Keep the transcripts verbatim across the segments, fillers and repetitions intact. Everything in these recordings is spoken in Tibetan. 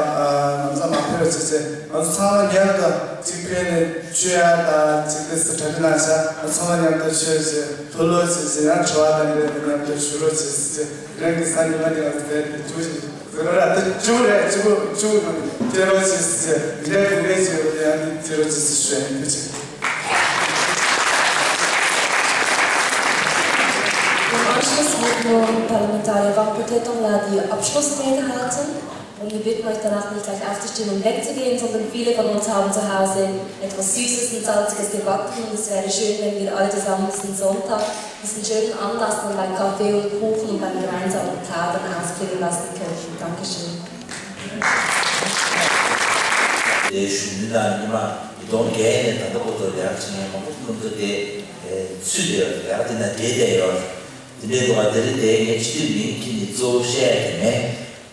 ལམ་སང་མ་ཕེབས་པ་བྱས་ཚེ་ང་ཚོ་ཚང་མ་མཉམ་དུ་གཅིག་ཕེབས་ནས་མཆོད་ཡ་དང་གཅིག་ཏུ་སི་གྲ་སྒྲིག་གནང་བྱ། ང་ཚང་མ་མཉམ་དུ་མཆོད་བྱས་ཕུལ་ལོ་བྱས་ཚེ་ཡང་དྲི་བ་དང་འབྲེལ་ཏེ་མཉམ་དུ་ཞུ་རོགས་བྱས་ཟེར་ཚེ། རང་གི་སང་ཉིན་མ་ནས་ང་ཚོ་དེ་དེ་བཅུ་ཞིག་ཟེར་བ་ར་དེ་བཅུ་རེད། བཅུ་བཅུ་ནང་སྐྱེ་རོགས་བྱས་ཟེར་ཚེ་འདི་འདྲའི་གུང་ལས་བྱས་པ་དེ་ཡང་འདི་སྐྱེ་རོགས་བྱས་ཟེར་ཞུ་ཡ་ཡིན། ཐུགས་རྗེ་ཆེ། Im Anschluss wird nun Parlamentarier Wang Potaetong die Abschlussrede halten. Und wir bitten euch danach nicht gleich aufzustehen und wegzugehen, sondern viele von uns haben zu Hause etwas Süßes und Salziges gebacken und es wäre schön, wenn wir alle zusammen diesen Sonntag, diesen schönen Anlass dann beim Kaffee und Kuchen und beim gemeinsamen Plaudern ausklingen lassen könnten. Dankeschön. དེ་གཞོན་ནུ་དང་ཉི་མ་ཉིས་སྟོང་བརྒྱད་ནས་ད་ལྟ་བར་དུ་ལས་ཀ་བྱེད་མཁན་མང་པོ་ཀུན་ཏུ་དེ་ཚུད་དེ་ཡོད། ལས་ཀ་དེ་ན་བསྡད་བསྡད་ཡོད། དེ་འདྲའི་འདུག་ག་དེ་རིང་དེ་ངས་སྤྱི་འཐུས་མིང་ཁྱེར་ནས་གཙོ་བོ་བཤད་ཡ་དེ་མེད།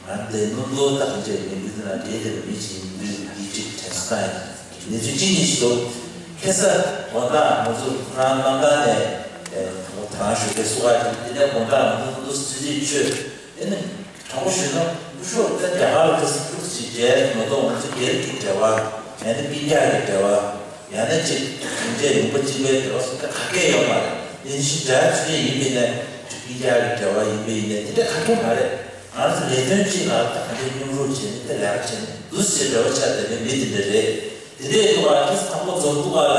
ང་དེ་སྣུམ་ལོ་ཏག་ཅེས་མི་འདུག་ན་དེ་དེ་མི་ཅིག་མི་འདུག་ཡིད་ཆེས་དྲན་སྟངས་ཡིན། གནས་ཚུལ་གཅིག་གཉིས་ཤིག་འདུག་ཁ་སང་དགོང་དག་ང་ཚོ་ཁོ་རང་གནམ་ཐང་ནས་ཨེ་ཁོ་དང་ཞུ་སྐད་གསུང་བ་དེ་ནས་དགོང་དག་ང་ཚོ་འདུག་སེ་ཚུལ་ཁྲིམས་ཆོད་ཨེ་ནི་དྲང་པོ་ཞུས་ན་སྐུ་ཞབས་ད་རྒྱ་གར་ལ་ཁ་སང་ཐུག་ཅིག་མཇལ་མ་གཏོགས་ང་ཚོ་སྒེར་གྱི་འབྲེལ་བ་ཡང་ན་སྤུན་ཀྱག་གི་འབྲེལ་བ། ཡང་ན་ཅིག་གང་ཅི་ཡོང་པ་གཅིག་པའི་འབྲེལ་བ་སོགས་ད་ག་གེ་ཡོད་མ་རེད། ཡིན་ཕྱིན་དགྲ་ཚུལ་ཡིན་པས་ན་ཅིག་སྤུན་ཀྱག་གི་འབྲེལ་བ་ཡིན་པས་ཡིན་ནའི་དེ་འདྲ་ག་གེ་མ་རེད། ང་ཚོ་ལས་དོན་གཅིག་ལ་ད་གང་ཅི་མཉམ་རུབ་བྱས་ནས་ད་ལས་ཀ་བྱས་ནས་འདུག་སེ་འབྲེལ་བ་ཆགས་བསྡད་པའི་མི་དེ་འདྲ་རེད། དེ་འདྲའི་ཐོག་ལ་ཁྱེད་ཚོ་དང་པོ་འཛོམས་འདུག་ག་ལ་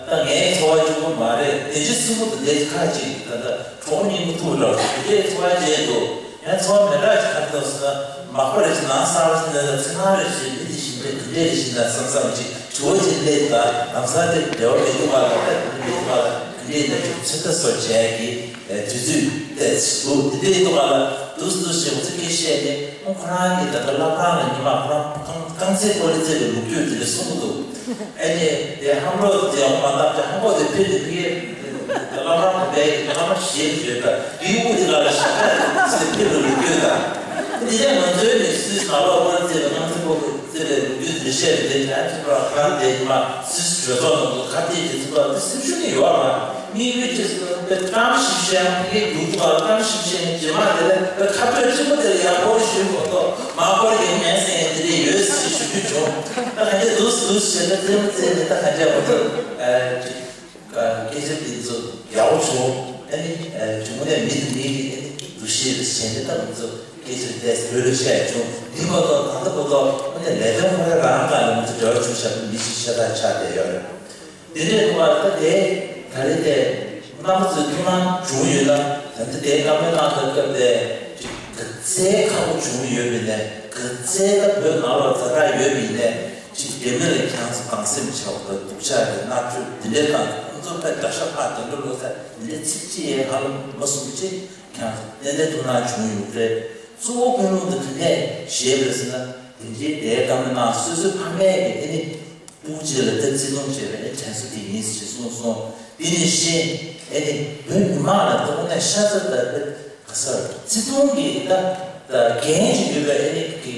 ད་ངའི་ཚོར་བ་གཅིག་པོ་མ་རེད། དེ་རྗེས་སུ་མོ་དང་དེ་ཁ་ཅིག་ད་ད་གྲོགས་མི་མི་ཐུག་འདྲ་བ་དེ་འདྲའི་ཚོར་བ་སྐྱེས་འདུག་ཡང་ཚོར་བ་མི་འདྲ་ཞིག་ག་རེ་འདུག་ཟེར་ན། མག་པ་རེ་ཞིག་ནང་གསར་པ་ཞིག་སླེབས་ན་ཚེ་ཁང་རེ་ཞིག་མི་དེ་བཞིན་རེད། དེ་འདྲས་རེ་ཞིག་ན་བསམ་བསམ་ཅིག་དྲི་བ་ཅིག་སླེབས་ད་ལམ་སང་དེ་འབྲེལ་བ་མི་འདུག་ག་ལ་ད་དེ་འདྲས་མི་འདུག་ག་ལ་དེ་འདྲས་ན་ཅིག་ཚོད་ལྟ་སོགས་བྱས་ཀྱི་དུས་ཚོད་དེ་འདུག་དེ་འདྲས་འདུག་ག་ལ་འདུག་འདུག་ཞེས་ང་ཚོ་སྐད་བཤད་ནས་ཁོང་ཁོ་རང་གིས་ད་ལྟ་བླ་བྲང་ལ་ཉི་མ་ཁོ་རང་རྐང་རྐང་རྩེད་སྤོ་ལོ་རྩེད་པའི་ལོ་རྒྱུས་དེ་འདྲས་གསུང་གི་འདུག་ཨ་ནི་དེ་ཧམ་རོགས་དེ་ཡང་མ་བཏབ་ཀྱང་ཧམ་པོ་དེ་ཕེབས་ནས་ཕ་གིའི་བླ་མ་དམ་པའི་བླ་མ་ཞེས་བརྗོད་པ་དེའི་དབུ་དེ་ལ་ལ་ཞབས་ཁྲ་ཚེ་ཕེབས་པའི་ལོ་རྒྱུས་དང་། དེ་ནས་ང་ཚོའི་ནས་སུས་ནང་ལོགས་དབུ་རྩེ་བའི་རྐང་རྩེད་སྤོ་ལོ་རྩེ་བའི་ལོ་རྒྱུས་དེ་བཤད་པ་དེ་ཡང་ཚེ་ཕ་གང་དེ་ཉི་མ་སུས་གྲོས་ཚོགས་ནང་དུ་ཁ་གཏད་དེ་ཚེ་ཕ་དེ་སེམས་ཤུགས་ནི་ཡོད་རེད། མི་ཡུལ་ཅེས་སུ་དཔེ་གཏམ་ཞིག་བཤད་ཡང་ཕ་གིའི་རྒྱུག་ཐུབ་པ་གཏམ་ཞིག་བཤད་ནས་རྗེས་མ་དེ་ལ་དཔེ་ཁ་སྤྲོད་ཆེན་པོ་དེ་ལ་ཡང་སྐོར་ཞུས་མ་གཏོགས་མ་སྐོར་ཡོང་མེད་ཟེར་ཡང་དེ་འདྲས་ཡོད་ཟེར་ཞུ་རྒྱུ་བྱུང་། ད་ག་འདྲས་འདུག་འདུག་བྱས་ན་རྩེད་མོ་རྩེ་ནས་ད་ག་འདྲས་མ་གཏོགས། སྐད་ཆ་འདི་ཚོ་ཡག་པོ་བྱུང་། ཨ་ནི་དྲི་མ་ནས་མི་དང་མི་གི་ཨ་ནི་འདུ་ཤེས་རེ་བྱས་ནས་ད་ང་ཚོ་སྐད་ཆ་བལྟས་བོད་ལ་བཤད་བྱུང་། འདི་མ་གཏོགས་ད་ལྟ་བར་དུ་ཨ་ནི་ལས་དོན་ཁོ་རང་རང་སྒང་ལ་ང་ཚོ་འབྲེལ་བ་བྱུང་བཞག་པ་མི་ཞིག་ཤ་སྟག་ཆགས་བསྡད་ཡོད་རེད། དེ་འདྲའི་ཐོག་ལ་ད་དེ་ད་རེས་དེ་རྣམ་པ་ཚོའི་ཐུགས་སྣང་བྱུང་ཡོད་ན་ད་ལྟ་དེའི་བཀའ་མོལ་གནང་སྐབས་སྐབས་དེ་ག་ཚད་ཁག་པོ་བྱུང་ཡོད་མིན་ནས་ག་ཚད་ད་བོད་ནང་ལ་ཛ་དྲག་ཡོད་མིན་ནས། ཅིག་དེ་མིན་ལ་ཁྱེད་ཚོ་སྡང་སེམས་ཆེ་བ་དང་སྡུག་ཅག་རེད་མནར་གཅོད་འདི་འདྲའི་དང་ཁོང་ཚོ་དཔེ་དགྲ་ཤ་ཕག་དོན་འགྲོ་ལོ་ས་འདི་འདྲའི་ཚིག་ཅིག་ཡང་ཧ་ལམ་མ་གསུངས་ཅིག་ཁྱེད་ཚོ་ཏན་ཏན་ཐུགས་སྣང་བྱུང་ཡོད་རེད། གཙོ་བོ་ཀུན་སློང་འདི་ག་ནས་བཞེས་པ་རེད་ཟེར་ན་དེ་འདྲའི་དེའི་བཀའ་མོལ་གནང་སོ་སོའི་ཕ་མས་ཀྱི་ཨེ་ནི་སྤུ་གུ་ཅིག་ལ་ཏེ་བརྩི་མཐོང་བྱས་པའི་ཨེ་དྲན་གསོ་དེ་ཡིན་ཞེས་གསུངས་སོང་། དེ་ནི་ཤེས་ཨེ་ནི་བོད་མི་མང་ལ་ཏོག་ནས་ཤ་ཚ་དང་། ག་ས་བརྩི་མཐོང་གི་ད་ད་འགན་ཅིག་ཡོད་པའི་ཨེ་ནི་གི་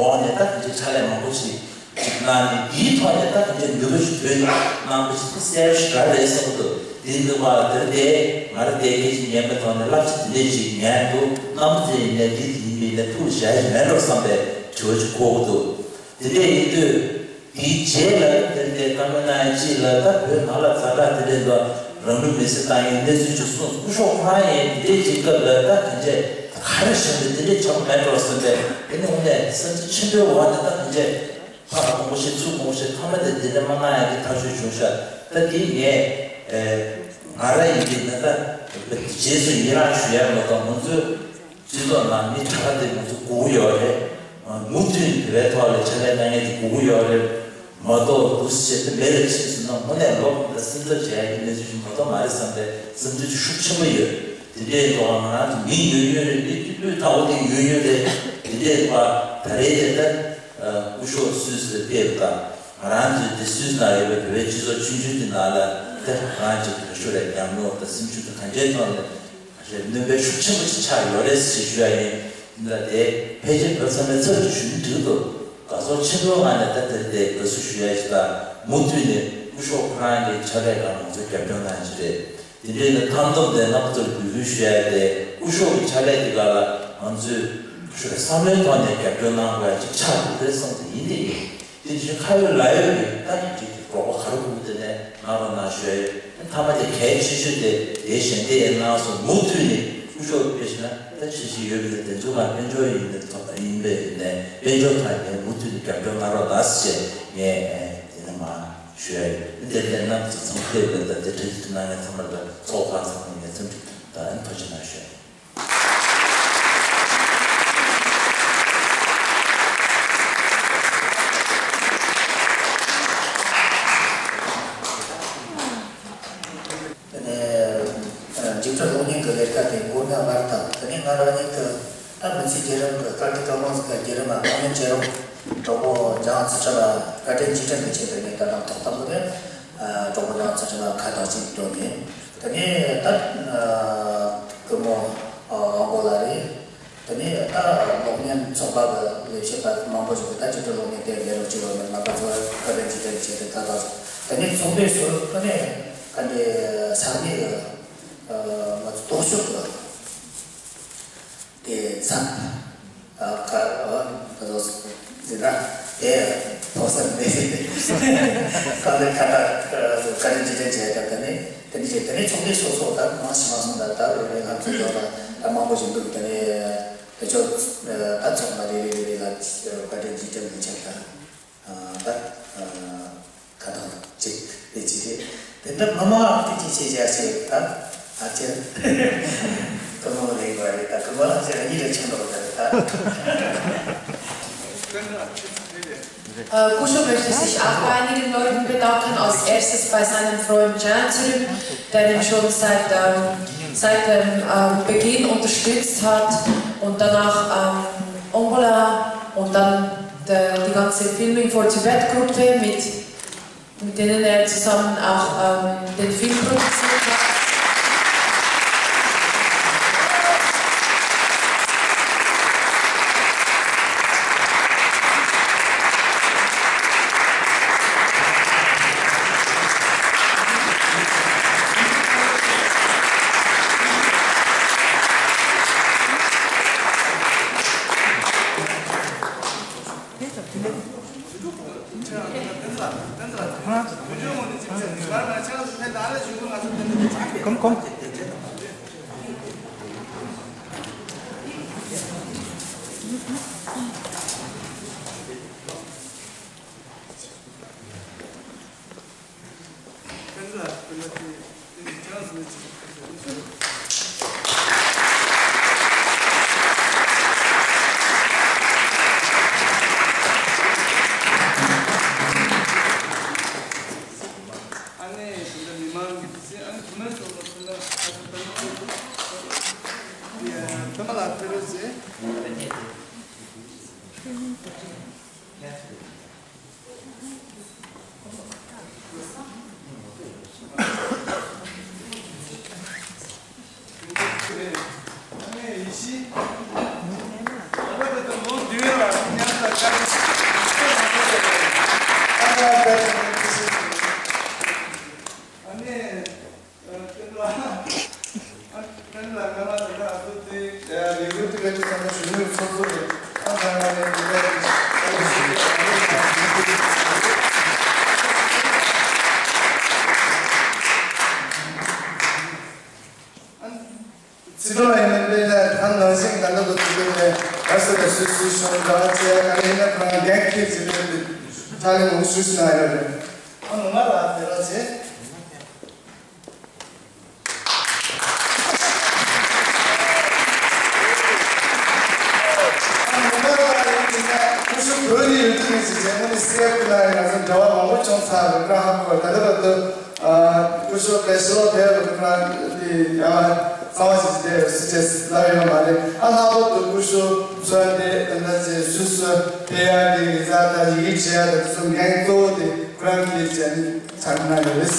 འོག་ནས་ད་ག་ཅིག་ཕྱག་ལས་མང་པོ་ཞིག་ཅིག་གནང་ནས་འདིའི་ཐོག་ནས་ད་ག་ཅིག་ནུས་པ་ཞིག་བཏོན་གནང་པ་ཞིག་ཏུ་གསལ་ཞིག་ག་རེད་བསམ་གི་འདུག་དེ་འདུག་བ་དེར་དེ་ང་རང་དེ་སྐད་ཅིག་ཉན་པའི་ཐོག་ནས་བསླབ་བྱ་དེ་འདྲས་ཅིག་ཉན་འདུག་རྣམ་པ་ཚོ་ཡིན་ནས་འདི་ཡིན་པས་ན་ཐུགས་བཞག་གི་མེད་འགྲོ་བསམ་པའི་དྲི་བ་ཅིག་འཁོར་གི་འདུག་དེ་འདྲས་ཡིན་དུས། དེའི་རྗེས་ལ་དེར་དེ་བཀའ་མོལ་གནང་ཡག་ཅིག་ལ་ད་བོད་ནང་ལ་ཛ་དྲག་དེ་འདྲས་ལ་རང་ལུས་མེར་སྲེག་བཏང་ཡག་གནས་ཚུལ་ཅིག་གསུངས། སྐུ་ཞབས་ཁོ་རང་ཡིན་དེ་འདྲས་ཅིག་སྐབས་ལ་ད་དེ་འདྲས་ག་རེ་བྱུང་འདུག་དེ་འདྲས་བྱུང་མེད་འགྲོ་བསམ་པའི་དེ་ནི་དངོས་གནས་སེམས་ཚེགས་ཆེན་པོའི་འོག་ནས་ད་དེ་འདྲས་ཕར་དགོངས་པ་བཞེས་ཚུར་དགོངས་པ་བཞེས་མཐའ་མ་དེ་འདི་འདྲས་མ་གནང་ཡག་གི་ཐག་གཅོད་བྱུང་ཤག་ད་དེ་ངས་ང་རང་ཡིན་དེ་ན་ད་རྗེས་སུ་ཡི་རང་ཞུ་ཡག་མ་གཏོགས་ང་ཚོའི་སྤྱི་ཚོགས་ནང་མི་ད་ག་དེ་ང་ཚོ་དགོས་ཀྱི་ཡོད་རེད། མུ་མཐུད་ནས་དེ་བའི་ཐོག་ལ་ཕྱག་ལས་གནང་མཁན་དེ་དགོས་ཀྱི་ཡོད་རེད། མ་གཏོགས་འདུག་སེ་བྱས་ཏེ་མེད་ལ་ཕྱིན་སོང་ན་དངོས་གནས་ལོག་ད་སེམས་འཚབ་བྱེད་ཡ་གི་གནས་ཚུལ་ཞིག་མ་གཏོགས་མ་རེད་བསམ་པའི་སེམས་ཚུལ་ཅིག་ཤུགས་ཆེན་པོ་ཡོད། དེ་འདྲའི་ཐོག་ང་རང་ཚོ་མི་ཉུང་ཉུང་རེད། མི་སྤུས་དག་པོ་དེ་ཉུང་ཉུང་རེད། དེ་འདྲའི་ཐོག་ད་རེས་དེ་ལྟར་སྐུ་ཞབས་སུད་སི་ལ་ཕེབས་དང་ང་རང་ཚོའི་དེ་སུད་སི་ནང་ཡོད་པའི་བོད་པའི་སྤྱི་ཚོགས་ཆུང་ཆུང་དེ་ནང་ལ་དེ་རང་ཅིག་དོན་ཤོར་རེད། ཉམས་མྱོང་དང་སེམས་ཤུགས་དང་གང་ཅིའི་ཐོག་ནས། རེད། སྣོན་པའི་ཤུགས་ཆེན་པོ་ཅིག་ཆགས་ཡོད་རེད་ཞེས་ཞུ་ཡ་ཡིན། འདི་ལ་དེ་ཕལ་ཆེར་བོད་ཚང་མས་ཚབ་ཏུ་ཞུ་ནི་འགྲིག་འདུག་དགའ་ཚོར་ཆེན་པོའི་ངང་ནས་ད་དེར་དེ་དགའ་བསུ་ཞུ་ཡ་ཞིག་དང་མུ་མཐུད་ནས་སྐུ་ཞབས་ཁོ་རང་གི་ཕྱག་ལས་ལ་ང་ཚོས་རྒྱབ་སྐྱོར་གནང་ཡ་ཞིག་རེད། དེ་འདྲའི་ནས་ཐང་སྟོང་དེ་རྣམ་པ་ཚོར་འབོད་སྐུལ་ཞུ་ཡ་དེ་སྐུ་ཞབས་ཀྱི་ཕྱག་ལས་དེ་ག་ལ་ང་ཚོས་ ཞུ་བའི་བསམ་བློའི་ཐོག་ནས་རྒྱབ་སྐྱོར་གནང་དགོས་ཡ་ཅིག་ཆགས་འདུག་དེ་སོང་ཙང་ཡིན་དེ་ཡིན། དེ་བཞིན་ཁ་ཡོད་ལག་ཡོད་ཀྱི་ད་ཡིན་གཅིག་གི་རོགས་པ་ག་རེ་དགོས་དེ་ནས་གནང་རོགས་གནང་ཞུ་ཡ་ཡོད། མཐའ་མ་དེ་གལ་ཆེ་ཤོས་དེ་དེའི་ཞལ་འདེབས་གནང་སོང་། མུ་མཐུད་ནས་སྐུ་ཞབས་དཔེ་བཞིན་ན་ད་ཆེ་ཤོས་ཡོད་པ་དེ་དེ་ཚོ་ལ་དཔལ་འབྱོར་ཡིན་ནས་ཐོབ་པ་ཡིན་པས་ནས་དཔལ་འབྱོར་ཐོག་ནས་མུ་མཐུད་ནས་རྒྱབ་སྐྱོར་གནང་རོགས་གནང་ཞེས་ངས་དེ་ནས་མ་ཞུ་ཡ་ཡོད། དེ་ལས་རྣམ་ཚོ་ཚང་ཁུལ་ལ་ད་དེ་འདྲ་ཞིག་གནང་མཁན་ཚང་མ་ལ་ཚོགས་ཁག་ཚང་མ་ངས་འཚམས་འདྲི་དང་ཐུགས་རྗེ་གནང་ཞུ་ཡ་ཡོད། དེ་ནས་འཇིགས་བྲལ་གློག་བརྙན་གྱི་ལས་ཀ་དེ་འགོ་ནས་བར་དང་དེ་ནས་ང་རང་ཉིད་ཀྱི་ད་མི་ཚེ་བརྒྱུད་རིམ་གྱི་བཀའ་དྲིན་བཀའ་དམོད་ཀྱི་བརྒྱུད་རིམ་ལ་ཁོང་ནས་མཇལ་རོགས་གྲོགས་པོ་ལྗང་ཚུལ་ཁྲིམས་ལ་བཀའ་དྲིན་རྗེས་དྲན་གྱི་ཆེད་དུ་ངས་ད་ལྟ་ཐོག་དང་པོ་དེ་གྲོགས་པོ་ལྗང་ཚུལ་ཁྲིམས་ལ་ཁ་བཏགས་ཅིག་སྤྲོད་ནས། དེ་ནས་ད་སྐུ་ངོ་དབང་པོ་ལགས་རེད། དེ་ནས་ད་གློག་བརྙན་ཚོགས་པ་གི་ལས་བྱེད་པ་མང་པོ་ཞིག་གིས་ད་ཅི་འདྲ་གློག་བརྙན་དེ་ལས་རོགས་བྱེད་པ་ནི་ང་པ་ཚོ་བཀའ་དྲིན་རྗེས་དྲན་བྱས་ཏེ་ད་ད་དེ་ནས་ཚོགས་པའི་ཟུར་དེ་ནས་ད་འདི་ས་གནས་ཀྱི་ང་ཚོ་རྟོག་ཞིབ་ཀྱི་དེ་ཚབ་ཁ་ད་ཚོ་འཛིན་གྲྭ་དེ་ཕོགས་ས་མེད། ད་ལས་ཁ་ད་བཀའ་དྲིན་རྗེས་དྲན་བྱས་ད་དེ་ནས། དེ་འདྲ་བྱས་དེ་ནས་ཚོགས་སྡེ་སོ་སོ་ད་མང་ཞིག་མ་སོང་ད་ད་རེ་རེ་ལྷན་ཚོགས་ཡོད་ལ་ད་མང་པོ་ཞིག་འདུག་དེ་ནས་དེ་ཚོ་ད་ཚོགས་པ་རེ་རེ་རེ་རེ་ལ་བཀའ་དྲིན་རྗེས་དྲན་མི་ཆགས་ད་ད་ཁ་ཐག་ཅིག་དེ་ཅི་རེད། དེ་འདྲ་མི་མང་དེ་ཅི་བྱེད་བྱ་ཞེས་ད་ད་ཅི་ཀུན་སློང་རེད་པ་རེད། ད་ཀུན་སློང་ལ་ཅི་རེད་གཉིས་རེ་ཆགས་འགྲོ་བ་རེད་ད། Äh, Kusho möchte sich auch bei einigen Leuten bedanken. Als erstes bei seinem Freund Jan Zürich, der ihn schon seit, ähm, seit dem, ähm, Beginn unterstützt hat und danach, ähm, Ongola und dann der, die ganze Filming for Tibet Gruppe, mit, mit denen er zusammen auch, ähm, den Film produziert hat. ཚིག་ཐོག་ཡིན་ན་དཔེར་ན་ད་ནང་བཞིན་ག་འདྲ་དུ་ཐུག་པའི་བར་སོ་ལ་སུད་སུད་ཤོང་འདྲ་བ་བྱས་ག་ནས་ཡིན་ན་ཁོ་རང་རྒན་ཁྱེད་ཅིག་ལས་འདུག་ཕྱག་ལས་མང་ཤུགས་ཤིག་གནང་ཡོད་རེད། ཨ་ནུ་མ་ལ་དེ་རོགས་བྱེད། ཨ་ནུ་མ་ལ་ཡིན་ན་ཁོ་ཤུ་བོད་ནས་ཡོད་དུས་ནས་ཅིག་རྒྱལ་མོ་ནས་སི་ཨེཕ་ལ་ཡིན་ང་ཚོ་འབྲེལ་བ་མང་པོ་བྱུང་ཚར་རེད་ར། ཧ་གོ་ད་ལྟ་བར་དུ། སྐུ་ཞབས་དཔེ་ཤོ་ཕེ་རུ་ཁ་དེ་ཡང་གཙང་བ་ཞིག་དེ་སུ་ཅེས་ལབ་ཡོད་མ་རེད། ཨ་ལྷག་པར་དུ་སྐུ་ཞབས་ཚོ་དེ་ད་ལྟ་ཅེས་སུ་སུ་ཕེ་ཡ་དེ་རི་ཛ་ད་ཡི་གེ་བྱེད་ཡ་དེ་ཚོ་འགན་གཙོ་བོ་དེ་ཁོ་རང་གིས་བྱས་ནས་ཚར་གནང་ཡོད་རེད།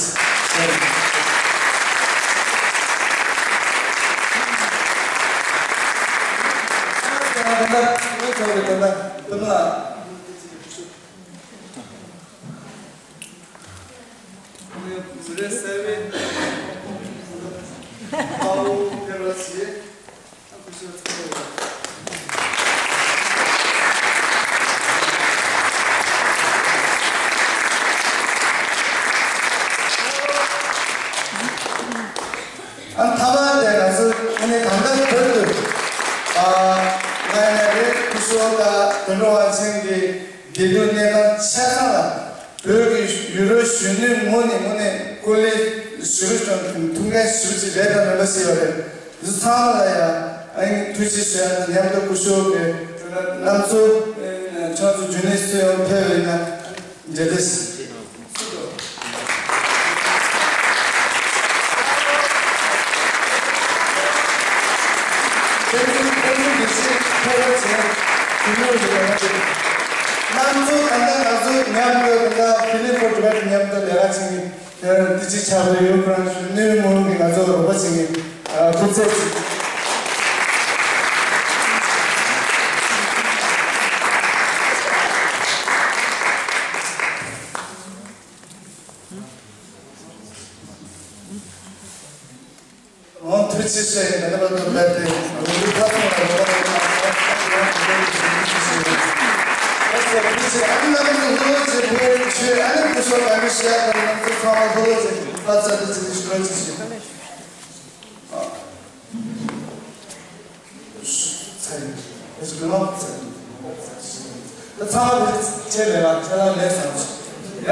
ད་ལྟ་ད་ལྟ་ད་ལྟ། ཟུར་རེ་གསལ་བའི་དཔའ་བོ་ཕེབས་རོགས་གྱིས། ཨ་ཁུ་ཤོ་ཚ་བོ་ཡོད། དགེ་འདུན་གནས་ཁང་ཆ་ཚང་ལ་བོད་ཀྱི་ཡུལ་གྲུ་གཞོན་ནུའི་ངོས་ནས་དངོས་གནས་སྐུ་ལས་ཞེ་པོ་ཅིག་ཐུགས་འགན་ཞེ་པོ་ཅིག་རེད་དམ་མེད་པ་ཞིག་ཡོད་རེད། འདི་ཚང་མ་ལ་ཡང་ཨ་ནི་ཐུགས་རྗེ་ཆེ་ཞུ་ཡ་དང་མཉམ་དུ་སྐུ་ཞབས་ཀྱི་རྣམ་ཚོ་ཁྱོད་ཚོ་རྒྱུན་ལས་སུ་ཡང་ཕེབས་ཡོད་ན་འདྲེ་དེ། ང་ཚོ་ད་ལྟ་ང་ཚོ་མཉམ་དུ་ད་ལྟ་ཕི་ལིང་ཕོར་ཊི་ཝེལ་མཉམ་དུ་ལས་ཀ་བྱེད་མཁན་དེ་ཡང་དེ་ཅིག་ཆགས་པའི་ཡུལ་ཁོ་རང་གཞོན་ནུའི་ངོས་ཀྱི་ང་ཚོ་རོགས་པ་བྱེད་མཁན་སྐུ་ཚབ་ཅིག་ཨོ་ཐུགས་རྗེ་ཆེ། ད་ལྟ་བར་དུ་ཕེབས་ཏེ་ང་ཚོའི་ཁ་ཚོན་ལ་རོགས་པ་དང་། ཨ་ནི་རྣམ་པ་ཚོ་ལྷོད་ལྷོད་བྱས་ཕེབས་ཆོས་ཨ་ནི་སྐུ་ཞབས་གང་གི་བཤད་དང་ང་ཚོ་ཚང་མ་ལྷོད་ལྷོད་བྱས་ཕར་ཚུར་དུ་ཅིག་ཞུ་རོགས་ཅིག་ཞུ། ཚར་ཡིན། ཨེ་ཅི་མི་མང་ཚར་ཡིན། ད་ཚང་མ་དེ་ཆེད་ལས་ལ་ཁྱེད་རང་ལས་བསམ་ཞིག་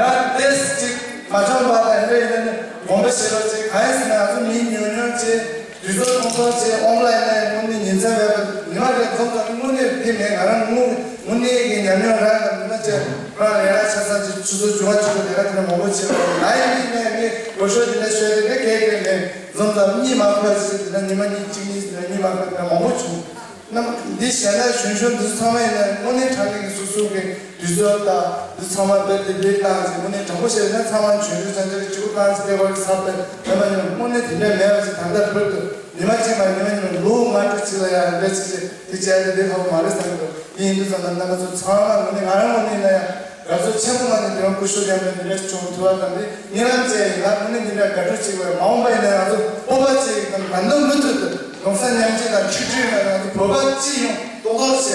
ཡང་ཏེས་ཅིག་མ་བྱུང་བ་དང་འདྲ་ཡིན་ན་ནི་དགོངས་པ་བཞེས་རོགས་ཅིག་གང་ཡིན་ཟེར་ན་ང་ཚོ་མི་ཉུང་ཉུང་ཅིག་དུས་ཚོད་ཐུང་ཐུང་ཅིག་ཨོན་ལ་ཡིན་ན་དངོས་གནས་ཉིན་མཚན་མེད་པ་ཉི་མ་རེ་འཛོམས་ཙམ་དངོས་གནས་དེ་མེད། ང་རང་དངོས་དངོས་གནས་ཀྱི་ཉམས་མྱོང་རང་དང་མི་མ་ཅིག་རང་ལས་ཀ་ཆ་ཚང་ཅིག་ཆུ་ཚོད་བཅུ་པ་བཅུ་པ་ལས་ཀ་དེ་འདྲ་མང་པོ་བྱེད་པ་ང་ཡིན་མིན་ནས་ངས་འོས་ཤོག་དེ་འདྲ་ཤོད་དེ་འདྲ་གས་གས་མེད། འཛོམས་ཙམ་གཉིད་མ་ཁུག་ཅིག་དེ་འདྲ་ཉི་མ་གཉིས་གཅིག་གཉིས་དེ་འདྲ་གཉིད་མ་ཁུག་དེ་འདྲ་མང་པོ་བྱུང་། རྣམ་འདི་གཞན་དག་གཞོན་གཞོན་འདི་ཚོ་ཚང་མ་ཡིན་ན་དངོས་གནས་དྲང་གནས་ཀྱི་སོ་སོ་གི་དུས་ཚོད་དང་འདི་ཚང་མ་རྦད་དེ་ལེགས་བཏང་ཅིག་དངོས་གནས་དྲང་པོ་བཤད་ན་ཚང་མ་གཞོན་གཞོན་ཆ་ཆ་གི་གཅིག་པུ་བཏང་ཅིག་ལྟེ་བར་ཚབ་པའི་ལས་མ་ཡིན་དངོས་གནས་དེ་འདྲ་མེད་པ་ཅིག་ད་ལྟ་བོད་དུ་ཉི་མ་གཅིག་མ་ཉི་མ་ཉི་མ་ལོ་ལྔ་དྲུག་ཅིག་ལ་ཡང་འདྲ་ཅིག་ཅིག་དེ་བྱས་ཏེ་འདི་ལྷག་པ་མ་རེད་བསམ་གི་འདུག་དེ་ཡིན་དུས་ཙམ་ལ་རྣམ་པ་ཚོ་ཚང་མ་དངོས་གནས་ང་རང་ངོས་ནས་ཡིན་ན་ཡང་དགའ་ཚོར་ཆེན་པོ་གནང་ནས་དེ་རིང་སྐུ་ཞབས་མཉམ་དུ་འདི་འདྲ་བྱུང་ཐུབ་པ་དང་འདི་རྨི་ལམ་ཅིག་ཡིན་ན་དངོས་གནས་འདི་འདྲ་དགའ་སྤྲོ་ཅིག་ཡོད། མ་འོངས་པ་ཡིན་ན་ཡང་ང་ཚོ་སྤོབས་པ་ཅིག་དང་ད་དུང་མུ་མཐུད་དུ་གདུང་སེམས་མཉམ་སྐྱེད་དང་ཆིག་སྒྲིལ་ངང་ང་ཚོ་བོད་པ་སྤྱི་ཡོངས་རྡོག་རྡོག་བྱས་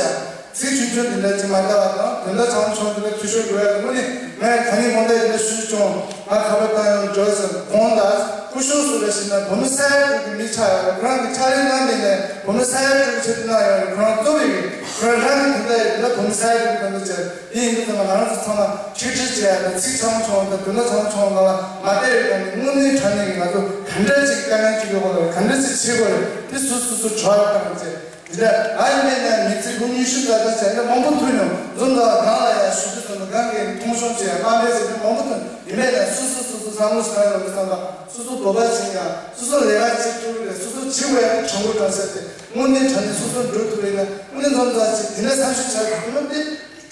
ཚིག་ཆུང་ཆུང་འདི་འདྲ་ཅིག་མ་བལྟ་བ་དང་དོན་དག་ཆུང་ཆུང་འདི་འདྲ་འཐུས་ཤོར་འགྲོ་ཡ་དངོས་གནས་ངས་ད་ནི་དགོང་དག་འདི་འདྲ་ཞུ་རྒྱུ་བྱུང་། ང་ཁ་པར་བཏང་ཡོང་འགྲོ་ཟེར་དགོངས་དག་སྐུ་ཞབས་སུ་རེ་ཞིག་ན་བོད་མི་ས་ཡ་དྲུག་གི་མི་ཆགས་ཡོད་རེད། ཁོ་རང་གི་ཕྱག་ལས་གནང་བསྡད་ནས་བོད་མི་ས་ཡ་དྲུག་གི་ཆེད་དུ་གནང་ཡོད་རེད། ཁོ་རང་གཙོ་བོ་ཡིན། ཁོ་རང་རང་གི་དོན་དག་ཡིན་ན་བོད་མི་ས་ཡ་དྲུག་གི་དོན་དག་བྱས། དེ་ཡིན་དུས་ཙམ་ལ་ང་རང་ཚོ་ཚང་མ་ཆིག་སྒྲིལ་བྱེད་ཡ་དང་ཚིག་ཆུང་ཆུང་དང་དོན་དག་ཆུང་ཆུང་ལ་མ་བལྟས་ཡོད་ཀྱང་དངོས་གནས་དྲང་གནས་ཀྱི་ང་ཚོ་ག་འདྲ་ཅིག་དཀའ་ངལ་ཅིག་ཡོད་པ་ལ་ག་འདྲ་ཅིག་བྱེད་དགོས་རེད། དེ་སོ་སོ་སོ་སོ་གྲོགས་ཡོད་བཏང་བྱས། འདི་འདྲ་ང་ཡིན་པས་ན་མི་ཚེ་ལོ་ཉི་ཤུ་རྩ་ལྟར་བྱས་ན་མང་པོ་ཐུག་མྱོང་། འཛོམས་དང་སྒང་ལ་ཡང་ཞུ་རྒྱུ་སོང་ན་སྒང་གི་མཐོང་ཆུང་བྱས་དམའ་འབེབས་བྱེད་མཁན་མང་པོ་ཐུག་ཡིན་པས་ན་སོ་སོ་སོ་སོ་བསམ་བློ་ཞིག་ག་ཡོང་གི་བསམ་པ། སོ་སོ་བོད་པ་ཞིག་ཡང་སོ་སོ་ལས་ཀ་བྱེད་ཐུབ་རེད། སོ་སོ་བྱེད་དགོས་ཡ་དེ་དྲང་པོ་དྲང་གཞག་དེ་དངོས་གནས་དྲང་གནས་སོ་སོ་འགྲོ་ཐུབ་རེད་ན་དངོས་གནས་འཛོམས་དང་ཞིག་དེ་འདྲ་བསམ་ཤེས་བྱ་དགོས་ན་དེ་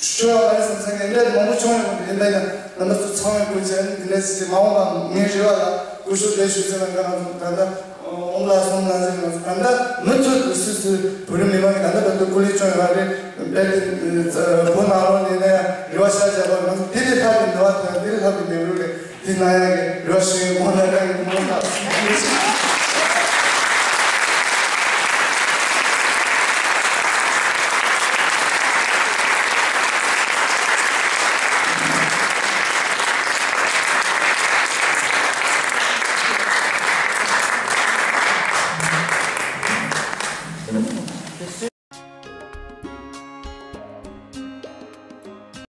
ཞུ་བ་མ་རེད་བསམ་ཚང་གི་འདྲ་མང་པོ་བྱུང་ཡོང་གི་ཡིན་པས་ན་རྣམ་པ་ཚོ་ཚང་མས་སྐུ་མཁྱེན་འདི་འདྲ་ཞིག་མ་འོངས་པ་ངའི་རེ་བ་ལ་སྐུ་ཞབས་ལས་ཞུ་ཚེ་ལ་ང་རང་ཚོ་ད་ལྟ། ཨོང་ལ་སོང་ན་ཟེར་ང་ཚོ་གང་ལྟར་མུ་མཐུད་དུ་སུད་སི་བོད་རིགས་མི་མང་གི་ད་ལྟ་བར་དུ་སྐུ་ལས་བསྐྱོན་ཡོད་རེད། རྦད་དེ་བོད་ནང་ལོགས་ནས་ན་ཡང་རེ་བ་ཤར་བྱས་པ་ང་ཚོ་དེ་ལས་ལྷག་པའི་འབྲེལ་བ་དང་དེ་ལས་ལྷག་པའི་མེད་རུ་རེད། དེ་ན་ཡང་གི་རེ་བ་ཞུ་ཡི་ངོ་ན་རང་གི་ངོ་ན།